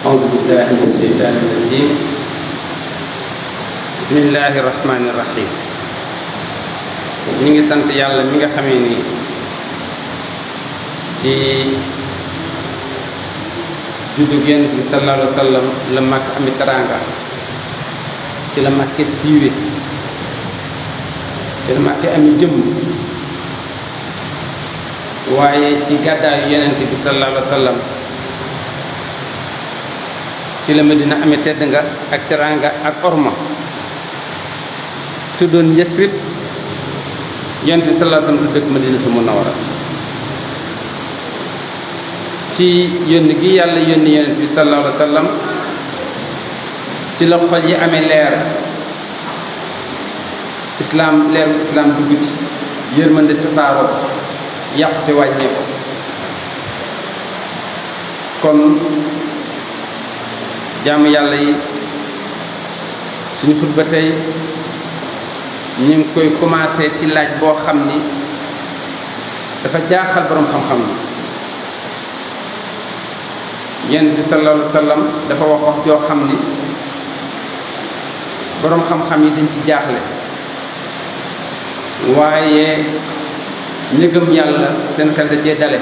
أعوذ بالله من الشيطان الرجيم بسم الله الرحمن الرحيم ñi ngi sant yàlla mi nga xamee ni ci juddu Yonent bi sallallahu alayhi wa sallam la Makka ami teraanga ci la Makka siiwe ci la Makka ami jëmm waaye ci gàddaayu Yonent bi sallallahu alayhi wa sallam ci la Medina amee tedd nga ak teraanga ak orma tuddoon Yasrib Yonent bi sallallahu alayhi wa sallam tudd ak Madinatu Munawwara ci yónni gi yàlla yónni Yonent bi sallallahu alayhi wa sallam ci la xol yi amee leer islaam leeru islaam dugg ci yërmande tasaaroo yàqute wàññeeku kon jaamu yàlla yi suñu xutba tey ñu ngi koy commencé ci laaj boo xam ni dafa jaaxal boroom xam-xam yi Yonent bi sallallahu alayhi wa sallam dafa wax joo xam ni boroom xam-xam yi dañ ci jaaxle waaye ñi gëm yàlla seen xel da cee dale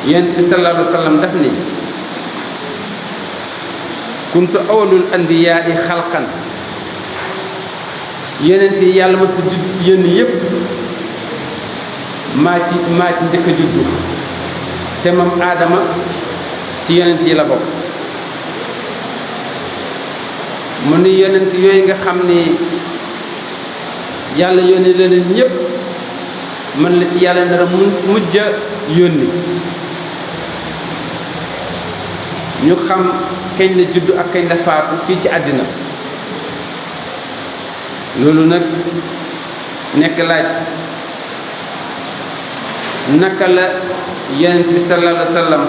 Yonent bi sallallahu alayhi wa sallam daf ni kuntu awwalul anbiyaa'i xalqan Yonent yi yàlla ma sa judd yónni yépp maa ci njëkk a juddu te moom aadama ci yonent yi la bokk mu ni yonent yooyu nga xam ni yàlla yónni leen ñépp man la ci yàlla ndara mujj a yónni ñu xam kañ la juddu ak kañ la faatu fii ci àddina loolu nag nekk laaj naka la Yonent bi sallallahu alayhi wa sallam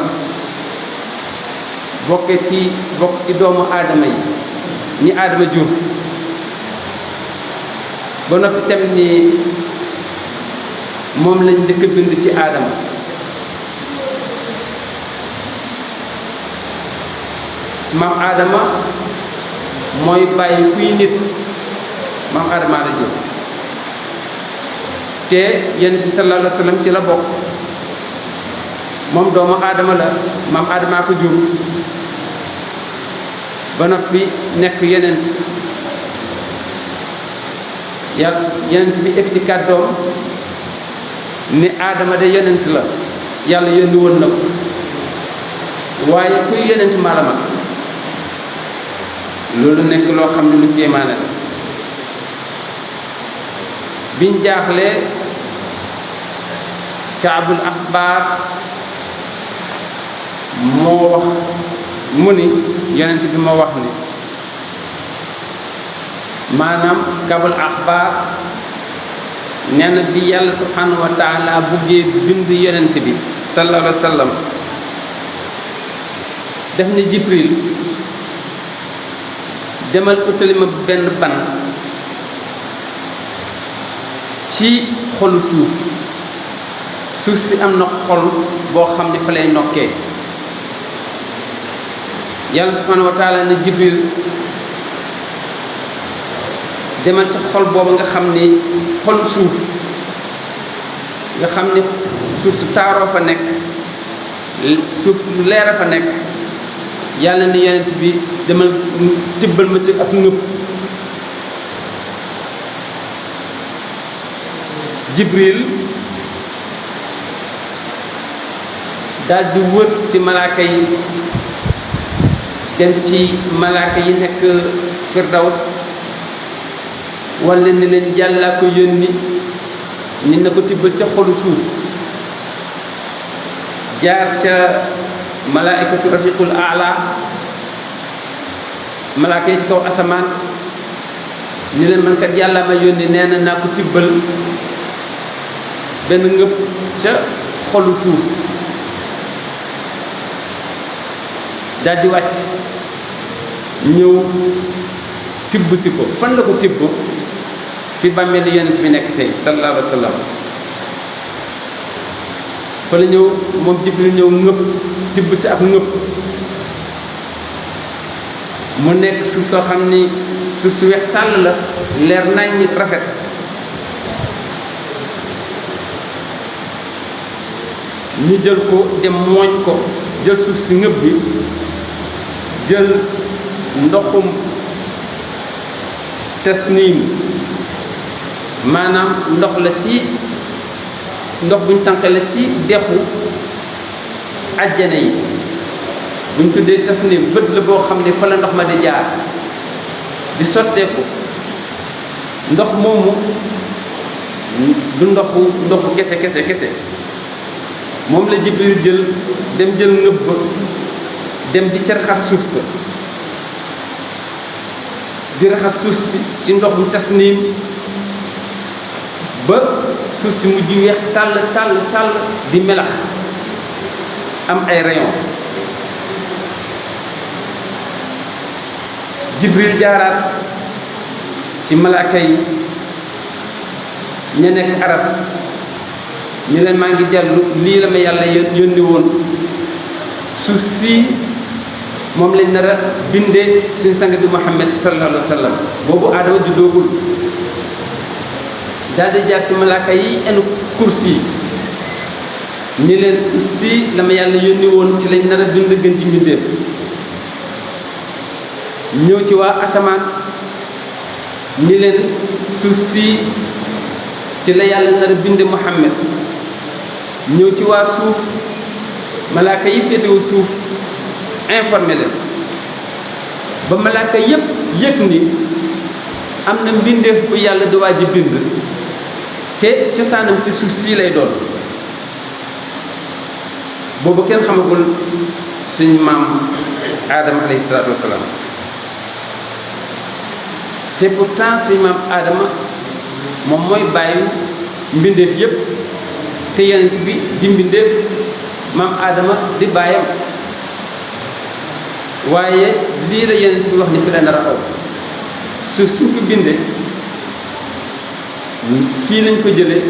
bokk ci doomu aadama yi ñi aadama jur ba noppi tam ni moom lañ njëkk a bind ci aadama maam aadama mooy bàyyi kuy nit maam aadama la jur te Yonent bi sallallahu alayhi wa sallam ci la bokk moom doomu aadama la maam aadamaa ko jur ba noppi nekk yonent yonent bi egg ci kàddoom ni aadama de yonent la yàlla yónni woon na ko waaye kuy yonent maa la mag loolu nekk loo xam ne lu kéemaane la biñ jaaxlee kaabul axbaar moo wax mu ni yonent bi moo wax ni maanaam kaabul axbaar nee na bi yàlla subhanahu wa taala buggee bind yonent bi sallallahu alayhi wa sallam def ni Jibril demal utali ma benn ban ci xolu suuf si am na xol boo xam ne fa lay nokkee yàlla subhanahu wa taala ne Jibril demal ca xol boobu nga xam ni xolu suuf nga xam ni suuf su taaroo fa nekk suuf lu leer a fa nekk yàlla ne yonent bi demal tibbal ma ci ab ngëb Jibril daal di wër ci malaaka yi dem ci malaaka yi nekk firdaws walla ni leen yàlla ko yónni ni na ko tibbal ca xolu suuf jaar ca malaaikatu rafiqul aala malaaka yi ci kaw asamaan ni leen man kat yàlla ma yónni nee na naa ko tibbal benn ngëb ca xolu suuf daldi wàcc ñëw tibb si ko fan la ko tibb fi bàmmeelu Yonent bi nekk tey sallallahu alayhi wa sallam fa la ñëw moom Jibril ñëw ngëb tibb ci ab ngëpp mu nekk suuf soo xam ni suuf su weex tàll la leer naññ rafet ñu jël ko dem mooñ ko jël suuf si ngëb bi jël ndoxum tasniim maanaam ndox la ci ndox buñ tànqe la ci dexu àjjana yi buñ tuddee tasniim bët la boo xam ne fa la ndox ma di jaar di sotteeku ndox moomu du ndoxu kese moom la Jibril jël dem jël ngëb ba dem di ca raxas suuf sa di raxas suuf si ci ndoxum tasniim ba suuf si mujj weex tàll di melax am ay rayon Jibril jaaraat ci malaaka yi ña nekk aras ñu leen maa ngi dellu lii la ma yàlla yónni woon suuf si moom lañ nar a bindee suñu sang bi Muhammad sallallahu alayhi wa sallam boobu aadama juddoogul daal di jaar ci malaaka yi enu kursi ni leen suuf si la ma yàlla yónni woon ci lañ nar a bind gën ci mbindéef ñëw ci waa asamaan ni leen suuf si ci la yàlla nar a bind Muhammad ñëw ci waa suuf malaaka yi féetewu suuf informé leen ba malaaka yépp yëg ni am na mbindeef bu yàlla di waaj a bind te cosaanam ci suuf sii lay doon boobu kenn xamagul suñ maam aadama alayhi salaatu wasalaam te pourtant suñ maam aadama moom mooy bàyyi mbindeef yépp te yonent bi di mbindeef maam aadama di bàyyam waaye lii la yonent bi wax ni fi la nar a aw suuf suñ ko bindee fii lañ ko jëlee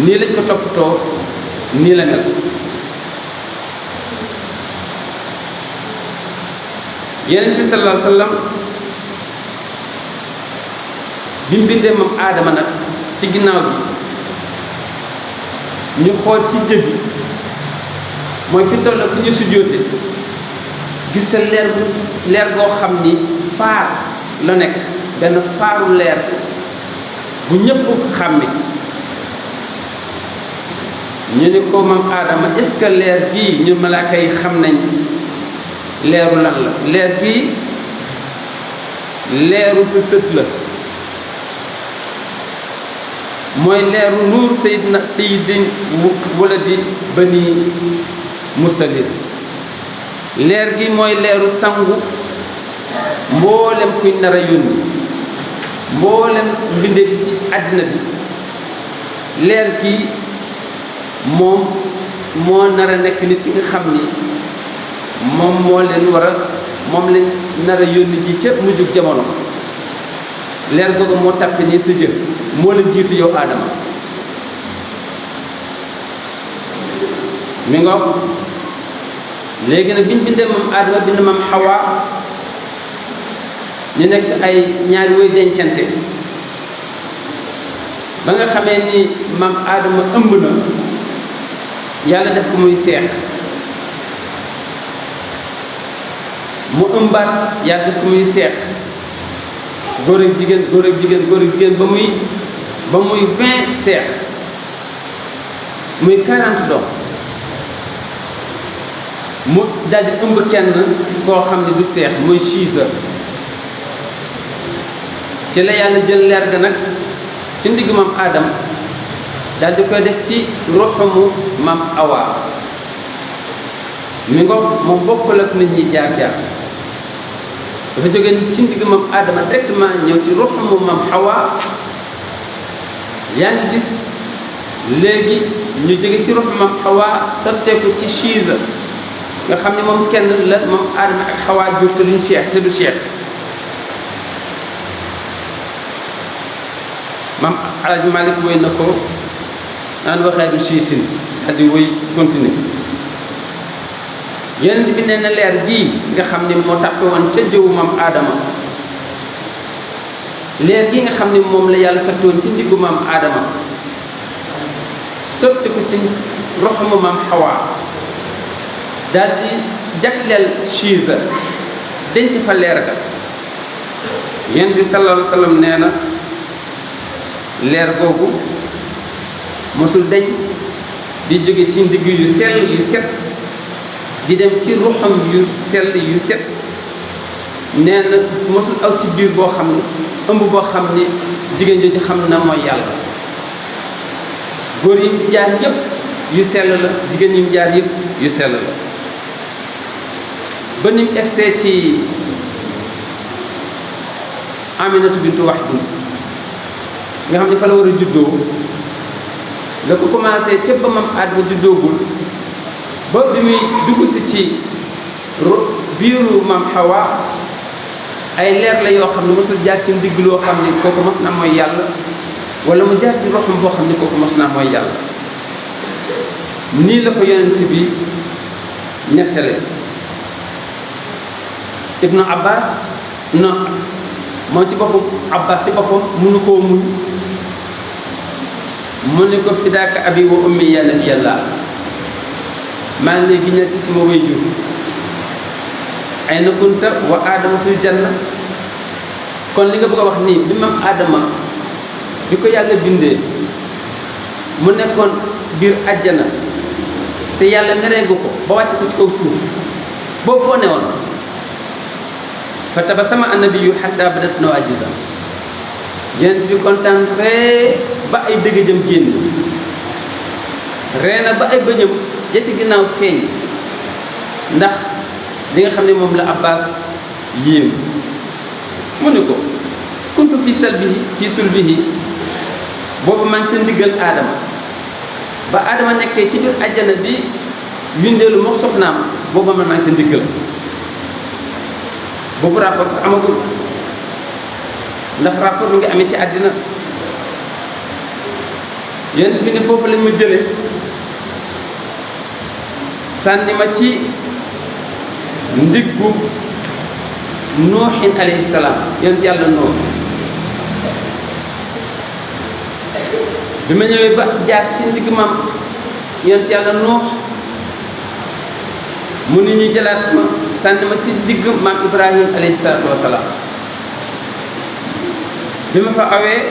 nii lañ ko toppatoo nii la mel yonent bi sallallahu alayhi wa sallam bi mu bindee moom aadama nag ci ginnaaw gi ñu xool ci jëbi mooy fi toll fi ñu sujjóote gis te leer goo xam ni faar la nekk benn faaru leer bu ñëpp xàmme ñu ne ko moom aadama est-ce que leer gii ñu malaaka yi xam nañ leeru lan la leer gii leeru sa sët la mooy leeru nuur sayyidin waladi bani mursalin leer gi mooy leeru sangu mboolem kuy nar a yónni mboolem mbindeef ci àddina bi leer gi moom moo nar a nekk nit ki nga xam ni moom moo leen nar a yónni ji ca mujjug jamono leer googu moo tàppe nii sa jë moo la jiitu yow aadama mi ngoog léegi nag bi ñu bindee moom aadama bind moom xawaa ñu nekk ay ñaari woy dencante ba nga xamee ni maam aadama ëmb na yàlla def ko muy seex mu ëmbaat yàlla def ko muy seex góor ak jigéen ba muy 20 seex muy 40 doom mu daldi ëmb kenn koo xam ne du seex muy Siisa ci la yàlla jël leer ga nag ci ndigg maam Adam daldi koy def ci ruuxamu maam Awa mi ngo moom bokkul ak nit ñi jaar-jaar dafa jóge ci ndigg maam Adama directement ñëw ci ruuxamu maam Awa yaa ngi gis léegi ñu jóge ci ruuxamu maam Awa sotteeku ci Siisa nga xam ne moom kenn la moom Adama ak Xawaa jur te duñ Cheikh te du Cheikh maam Alaaji Malik woy na ko naan waxee du siisin daal di woy continuer yonent bi nee na leer gii nga xam ne moo tàppe woon ca jëwu maam aadama leer gi nga xam ne moom la yàlla sotti woon ci ndiggu maam aadama sotti ko ci roxamu maam xawaa daal di jagleel chiisa denc fa leer ga yonent bi sallallahu alayhi wa sallam nee na leer googu mosul deñ di jóge ci ndigg yu sell yu set di dem ci ruxam yu sell yu set nee na mosul aw ci biir boo xam ne ëmb boo xam ne jigéen jooju xam na mooy yàlla góor yi mu jaar yëpp yu sell la jigéen yi mu jaar yëpp yu sell la ba ni mu egsee ci Aminatu bintu Wahb nga xam ne fa la war a juddoo la ko commencé ca ba mam Aadama juddoogul ba bi muy dugg si ci biiru mam Hawa ay leer la yoo xam ne mosul jaar ci ndigg loo xam ne kooku mos na mooy yàlla wala mu jaar ci roxam boo xam ne kooku mos na mooy yàlla nii la ko yonent bi nettale Ibnu Abbas non moom ci boppam Abbas ci boppam mënu koo muñ mu ne ko fidaaka abi wa ummi ya nabiyallah maa ngi lay giñal ci sama waajur ay na kunta wa aadama fil janna kon li nga bëgg a wax nii bi mam aadama bi ko yàlla bindee mu nekkoon biir àjjana te yàlla mereegu ko ba wàcc ko ci kaw suuf boobu foo ne woon fa tabassama annabiyu hatta badat nawaajiza yonent bi kontaan ree ba ay dëgëjëm génn ree na ba ay bëñëm ya ci ginnaaw feeñ ndax li nga xam ne moom la Abbas yéem mu ne ko kuntu fi sulbihi boobu man ca ndiggal aadama ba aadama nekkee ci biir àjjana bi windeelu moo soxnaam boobu man maa ngi ca ndiggal boobu rapport sax amagul ndax rapport mi ngi amee ci àddina yonent bi ne foofu lañ ma jële sànni ma ci ndiggu nooxin alayhi salaam yonent yàlla noox bi ma ñëwee ba jaar ci ndigg maam yonent yàlla noox mu ni ñu jëlaat ma sànni ma ci digg maam Ibrahim alayhi salaatu wasalaam bi ma fa awee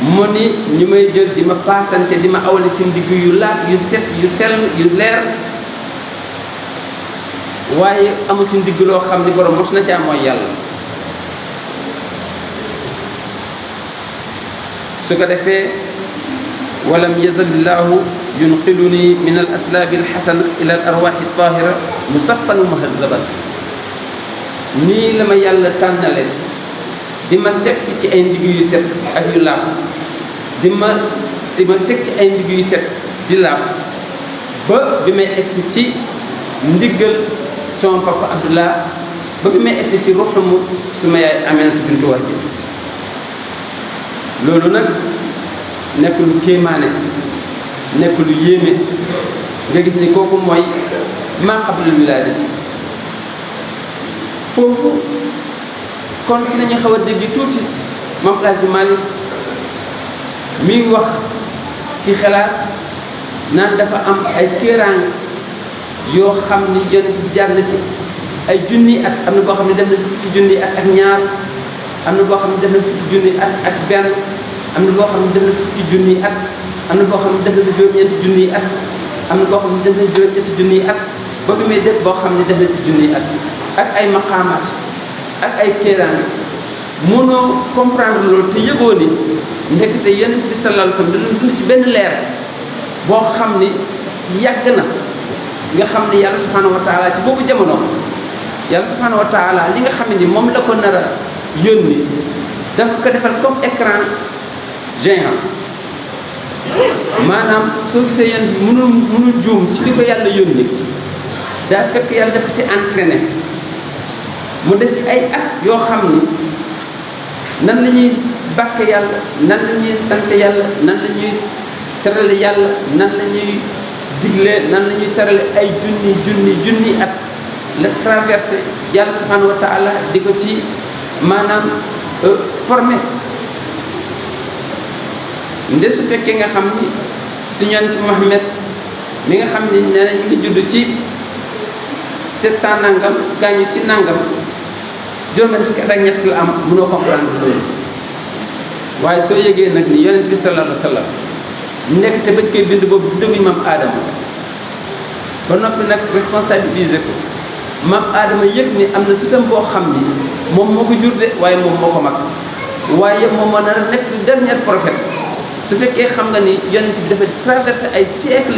mu ni ñu may jël di ma paasante di ma awale ci ndigg yu laat yu set yu sell yu leer waaye amu ci ndigg loo xam ni borom mos na ca mooy yàlla su ko defee walam yazalillahu yunqiluni min al aslaabi alxasana ila al arwaaxi tahira musaffan muhazzaban nii la ma yàlla tànnale di ma sepp ci ay ndigg yu set ak yu laab di ma teg ci ay ndigg yu set di laab ba bi may egsi ci ndiggal sama papa Abdullah ba bi may egsi ci ruxumu suma yaay Aminata bintu Wahb bi loolu nag nekk lu kéemaane nekk lu yéeme nga gis ni kooku mooy maa qabla wilaadati foofu kon ci nañu xaw a dégg tuuti Maam El Hadji Malick mi ngi wax ci xelaas naan dafa am ay kéeraange yoo xam ni yonent bi jaar na ci ay junni at am na boo xam ne def na fukki junni at ak ñaar am na boo xam ne def na fukki junni at ak benn am na boo xam ne def na fukki junni at am na boo xam ne def na fi juróom-ñeenti junni at am na boo xam ne def na juróom-ñetti junni at ba bi muy def boo xam ne def na ci junni at ak ay maqaamaat ak ay kéeraan mënoo comprendre loolu te yëgoo ni ndekete yonent bi sallallahu alayhi wasallam da doon dund ci benn leer boo xam ni yàgg na nga xam ni yàlla subhanahu wa taala ci boobu jamono yàlla subhanahu wa taala li nga xam ni moom la ko nar a yónni dafa ko defal comme écran géant maanaam soo gisee yonent bi mënul juum ci li ko yàlla yónni daa fekk yàlla def ci entraîné mu def ci ay at yoo xam ni nan la ñuy bàkk yàlla nan la ñuy sant yàlla nan la ñuy terale yàlla nan la ñuy digle nan la ñuy tarale ay junni at la traversé yàlla subhanahu wa taala di ko ci maanaam formé nde su fekkee nga xam ni su yonent Muhammad mi nga xam ni nee nañ ngi judd ci 700 nangam gaañu ci nangam juróom-benn fukki at ak ñett la am mënoo comprendre loolu waaye soo yëgee nag ni yonent bi sallallahu alayhi wa sallam nekk te bañ koy bind boobu dëgguñu maam aadama ba noppi nag responsabiliser ko maam aadama yëg ni am na sëtam boo xam ni moom moo ko jur de waaye moom moo ko mag waaye moom moo nar a nekk dernier prophète su fekkee xam nga ni yonent bi dafa traversé ay siècle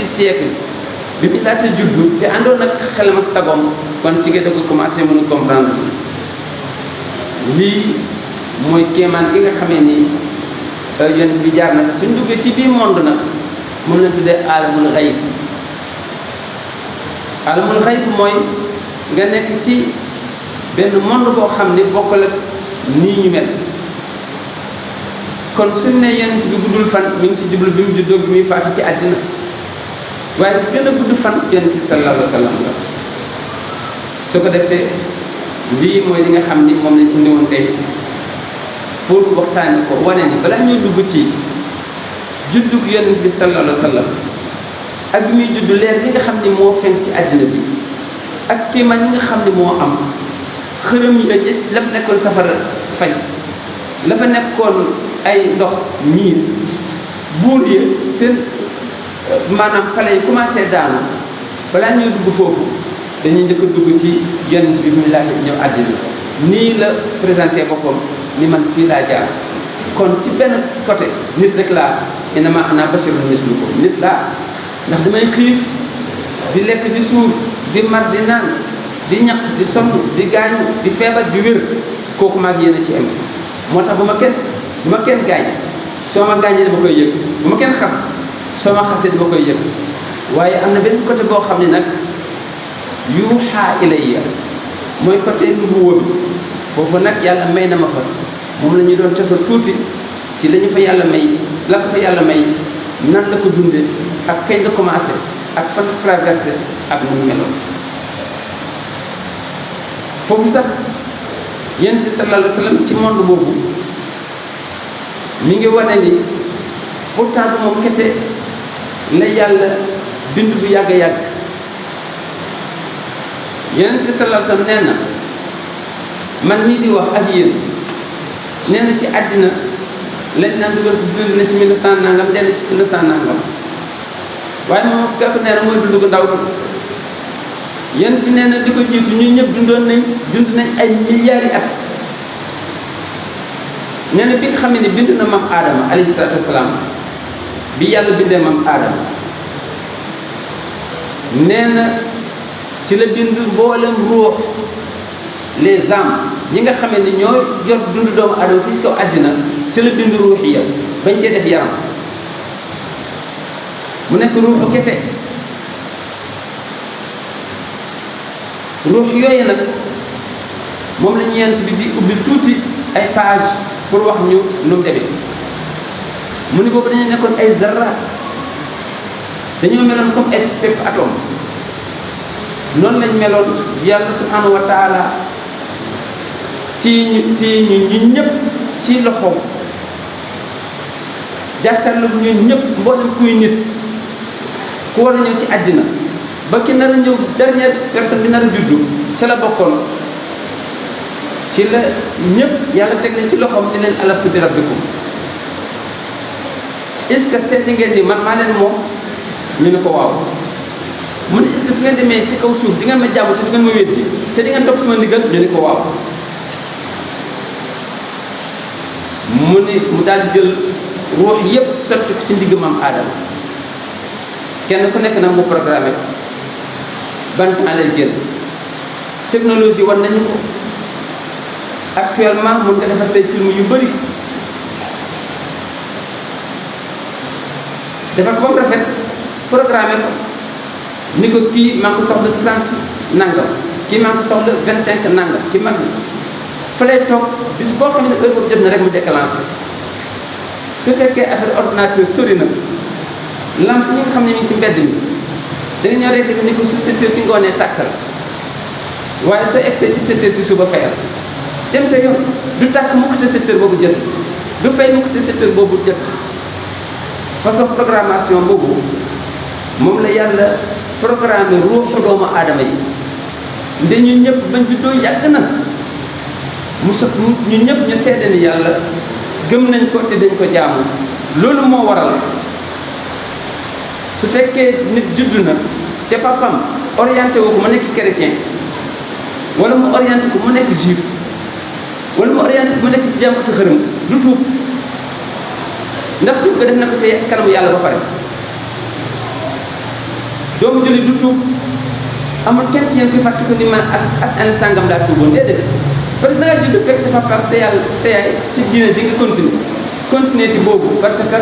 bi mu laata juddu te àndoon nag xelam ak sagoom kon ci nga da ko commencé mën a comprendre lii mooy kéemaan gi nga xamee ni yonent bi jaar na suñ duggee ci biir monde nag moom lañ tuddee alamul xayb alamul xayb mooy nga nekk ci benn monde boo xam ni bokkul ak nii ñu mel kon suñ ne yonent bi guddul fan mi ngi ci jublu bi mu juddoo bi muy faatu ci àddina waaye bi gën a gudd fan yonent bi sallallahu alayhi wa sallam la su ko defee lii mooy li nga xam ni moom lañ indi woon tey pour waxtaani ko wane ni balaa ñoo dugg ci juddug yonent bi sallallahu alayhi wa sallam ak bi muy judd leer gi nga xam ni moo fenk ci àddina bi ak kéemaan yi nga xam ni moo am xërëm yi la fa nekkoon safara fay la fa nekkoon ay ndox miis buur yi seen maanaam pale yi commencé daanu balaa ñoo dugg foofu dañuy njëkk a dugg ci yonent bi muy laata ñëw àddina nii la présenté boppam ni man fii laa jaar kon ci benn côté nit rek laa innama ana basharun mislukum nit laa ndax damay xiif di lekk di suur di mar di naan di ñaq di sonn di gaañu di feebar di wér kooku maag yéen a ci am moo tax bu ma kenn gaañ soo ma gaañee dama koy yëg bu ma kenn xas soo ma xasee dama koy yëg waaye am na benn côté boo xam ne nag yuuxaa ilayya mooy côté nubuwwa bi foofu nag yàlla may na ma fa moom la ñu doon cosal tuuti ci la ñu fa yàlla may la ko fa yàlla may nan la ko dunde ak kañ la commencé ak fan traversé ak nu mu meloon foofu sax yonent bi sallallahu alayhi wa sallam ci monde boobu mi ngi wane ni pourtant du moom kese la yàlla bind bu yàgg yonent bi sallallahu alayhi wa sallam nee na man mii di wax ak yéen nee na ci àddina lañ naan dund na ci 1900 nangam dell ci 1900 nangam waaye moom kooku nee na mooy dund gu ndaw yonent bi nee na di ko jiitu ñun ñëpp dund nañ ay milliards yi at nee na bi nga xam ne bind na maam Adama alayhi salaatu wasalaam bi yàlla bindee maam Adama nee na ci la bind mboolem ruux les âmes yi nga xam ne ñoo yor dund doomu Adama fii ci kaw àddina ci la bind ruux yi bañ cee def yaram mu nekk ruuxu kese ruux yooyu nag moom la ñu yent bi di ubbi tuuti ay page pour wax ñu nu mu demee mu ni boobu dañu nekkoon ay zarra dañoo meloon comme ay pepp atome noonu lañ meloon yàlla subhanahu wa taala ci ñu ñëpp ci loxoom jàkkaarloog ñu ñëpp mboolem kuy nit ku war a ñëw ci àddina ba ki nar a ñëw dernière personne bi nar a juddu ca la bokkoon ci la ñëpp yàlla teg leen ci loxoom ni leen alastu bi rabbikum est-ce que seeti ngeen ni man maa leen moom ñu ne ko waaw mu ne est-ce que su ngeen demee ci kaw suuf di ngeen ma jaamu te di ngeen ma weddi te di ngeen topp sama ndigal ñu ne ko waaw mu ne mu daal di jël ruux yépp sotti ko ci ndigg maam Aadama kenn ku nekk nag mu programmé ko ban temps lay génn technologie war nañu ko actuellement mun nga defar say film yu bëri defar ko ba mu rafet programmé ko ni ko kii maa ngi ko soxla 30 nangam kii maa ngi ko soxla 25 nangam kii mag fa lay toog bis boo xam ne heure boobu jot na rek mu déclenché su fekkee affaire ordinateur sori na lampe yi nga xam ne ñu ngi ci mbedd mi da nga ñëw rek ni ko su 7 heures ci ngoonee tàkkal waaye soo egsee ci 7 heures ci suba fayal dem sa yoon du tàkk mukk te 7 heures boobu jot du fay mukk te 7 heures boobu jot façon programmation boobu moom la yàlla programme ruuxu doomu aadama yi nde ñu ñëpp bañ juddoo yàgg na ñu ñëpp ñu seede ni yàlla gëm nañ ko te dañ ko jaamu loolu moo waral su fekkee nit juddu na te papam orienté wu ko mu nekk chrétien wala mu orienté ko mu nekk juif wala mu orienté ko mu nekk jàmbatu xërëm du tuub ndax tuub ga def na ko ci kanamu yàlla ba pare doomu jullit du tuub amul kenn ci yéen koy fàttali ko ni man ak année sàngam daa tuuboon déedéet parce que da nga judd fekk sa papa ak sa yàlla sa yaay ci diine ji nga continuer ci boobu parce que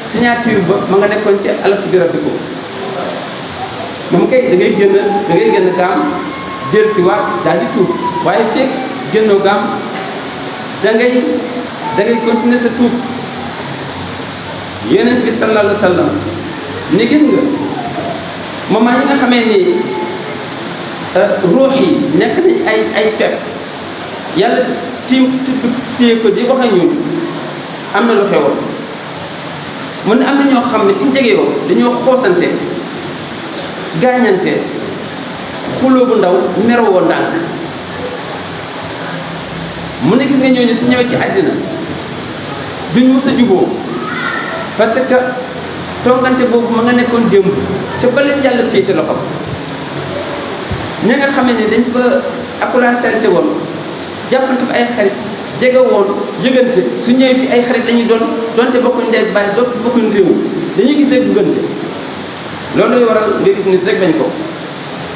signature ba ma nga nekkoon ci alastu bi rabbikum moom kay da ngay génn gaam del si waat daal di tuub waaye fekk génnoo gaam da ngay continuer sa tuub yonent bi sallallahu alayhi wa sallam ni gis nga moment yi nga xamee ni ruux yi nekk nañ ay pepp yàlla téye ko di wax ak ñun am na lu xewoon mu ne am na ñoo xam ne bu ñu jegee woon dañoo xoosante gaañante xuloo bu ndaw merowoo ndànk mu ne gis nga ñooñu su ñëwee ci àddina duñ mës a juboo parce que tongante boobu ma nga nekkoon démb ca ba leen yàlla téye ci loxo ña nga xamee ne dañ fa akulantante woon jàppante fa ay xarit jege woon yëgante su ñëwee fi ay xarit lañuy donte bokkuñ ndey ak bàyyi bokkuñ réew dañuy gis rek buggante loolu lay waral nga gis nit rek bañ ko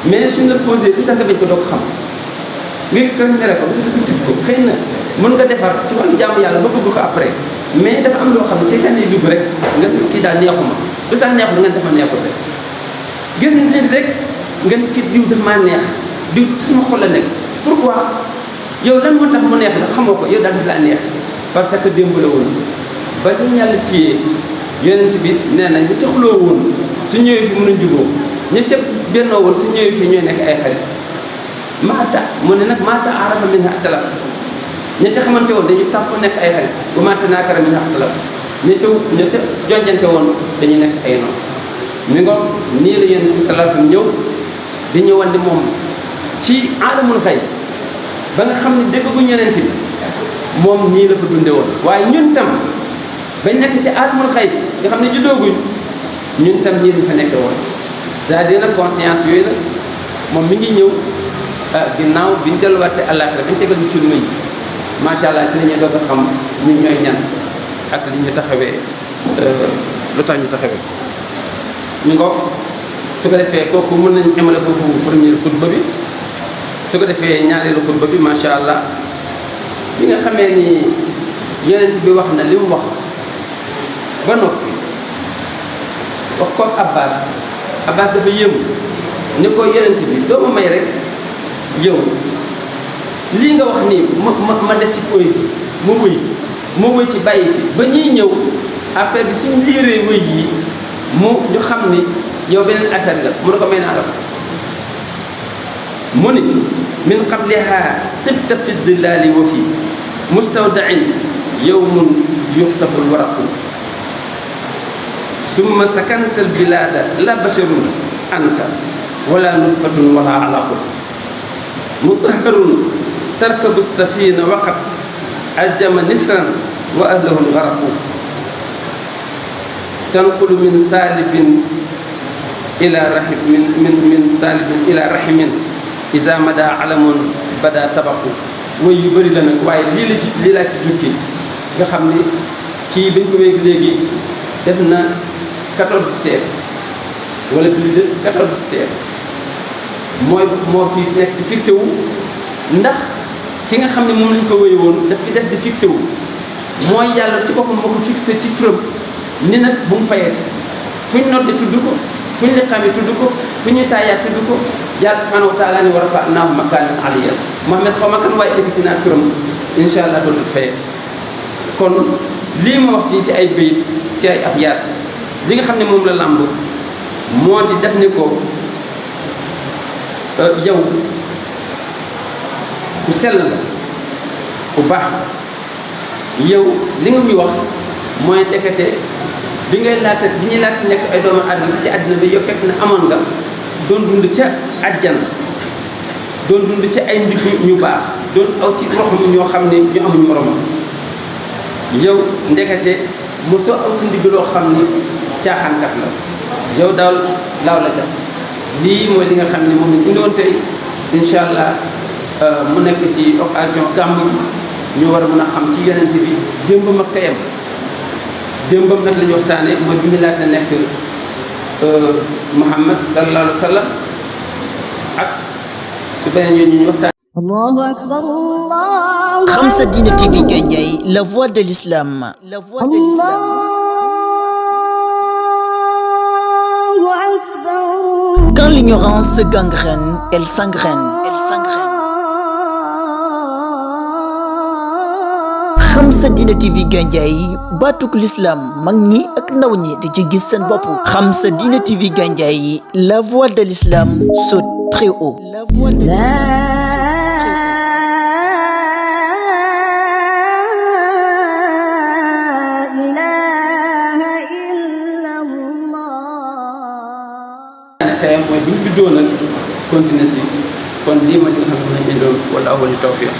mais suñ la posé lu tax nga bañ ko doo ko xam nga gis ko mere ko lu tax nga sib ko xëy na mën nga defar ci wàllu jàmm yàlla ba bëgg ko après mais dafa am loo xam ne seytaan yi dugg rek nga kii daal neexuma lu tax neexul nga dafa neexul rek gis nit rek nga kii diw dafa maa neex diw ci sama xol la nekk pourquoi yow lan moo tax mu neex la xamoo ko yow daal daf laa neex parce que démb la woon ba ñu yàlla téye yonent bi nee na ñi ca xuloo woon su ñëwee fi mën a juboo ñi ca bennoo woon su ñëwee fi ñooy nekk ay xarit maata mu ne nag maata arafa minha talaf ña ca xamante woon dañu tàpp nekk ay xarit bu maata naakara minha talaf ña ca jonjante woon dañu nekk ay noonu mi ngo nii la yonent bi sallallahu alayhi wasallam ñëw di ñu wan di moom ci aalamul xay ba nga xam ne dégguñu yonent bi moom ñii la fa dunde woon waaye ñun tam bañ nekk ci aalamul xay nga xam ne juddooguñ ñun tam ñii lañ fa nekk woon c'est-à-dire nag conscience yooyu la moom mi ngi ñëw ginnaaw bi ñu delluwaatee àllaaxira bañ tegal ñu film yi macha allah ci la ñuy doog a xam ñun ñooy ñan ak li ñu taxawee lu tax ñu taxawee ñu ngo su ko defee kooku mën nañ emale foofu première xutba bi su ko defee ñaareelu xutba bi macha allah bi nga xamee ni yonent bi wax na li mu wax ba noppi wax ko Abbas dafa yéemu ni ko yonent bi doo ma may rek yow lii nga wax nii ma def ci poésie ma wëy ci bàyyi fi ba ñuy ñëw affaire bi suñu liiree wëy yi ñu xam ni yow beneen affaire nga mu ne ko may naa la ko mu ni min qabliha tibta fi dillaali wa fi mustawdain yawmun yuxsafu lwaraqu summa sakanta albilada la basharun anta wala nutfatun wala alaqu mutaharun tarkabu safina waqat aljama nisran wa ahlahu lgaraqu tanqulu min salibin ila rahim min salibin ila rahimin isa mada alamun bada tabaqu woy yu bëri la nag waaye lii laa ci jukki nga xam ni kii bañ ko wéeg léegi def na 14 siècles wala plus de 14 siècles moo fi nekk di fixé wu ndax ki nga xam ne moom lañ ko wéy woon daf fi des di fixé wu mooy yàlla ci boppam moo ko fixé ci turam ni nag bu mu fayati fu ñu noddi tudd ko fu ñu liqaami tudd ko fu ñuy taayaat tudd ko yàlla subhanahu wa taala ni wa rafa'naahu makaanan aliyyan Muhammad xaw ma kan waaye ekkati naa turam insha allah dootul fayati kon lii ma wax ci ay bayit ci ay abyaat li nga xam ne moom la làmb moo di def ni ko yow ku sell la ku baax yow li nga muy wax mooy ndekete bi ñuy laata nekk ay doomu aadama ci àddina bi yow fekk na amoon nga doon dund ca àjjana doon dund ci ay ndigg ñu baax doon aw ci roxam ñoo xam ne ñu amuñ morom yow ndekete mosoo aw ci ndigg loo xam ni caaxaankat la yow daal laaw la ca lii mooy li nga xam ne moom lañ indoon tey incha allah mu nekk ci occasion gàmmu ñu war a mën a xam ci yonent bi démbam ak teyam démbam nag la ñu waxtaane mooy bi mu laata nekk Muhammad sallallahu alayhi wa sallam ak su beneen ñu waxtaan. Allahu akbar Allah. Khamsa Dina TV Gandiaye, la voix de l'islam. La voix de l'islam. Allahu akbar. Quand l'ignorance se gangrène, elle s'engraine. Elle s'engraine. Khamsa Dina TV Gandiaye, batuk l'islam mag ñi ak ndaw ñi di ci gis seen bopp. Khamsa Dina TV Gandiaye, la voix de l'islam saute très haut. La voix de l'islam. tey mooy bi ñu juddoo nag continuer si kon lii ma li nga xam ne mën nañ indoon wala awali tawfiq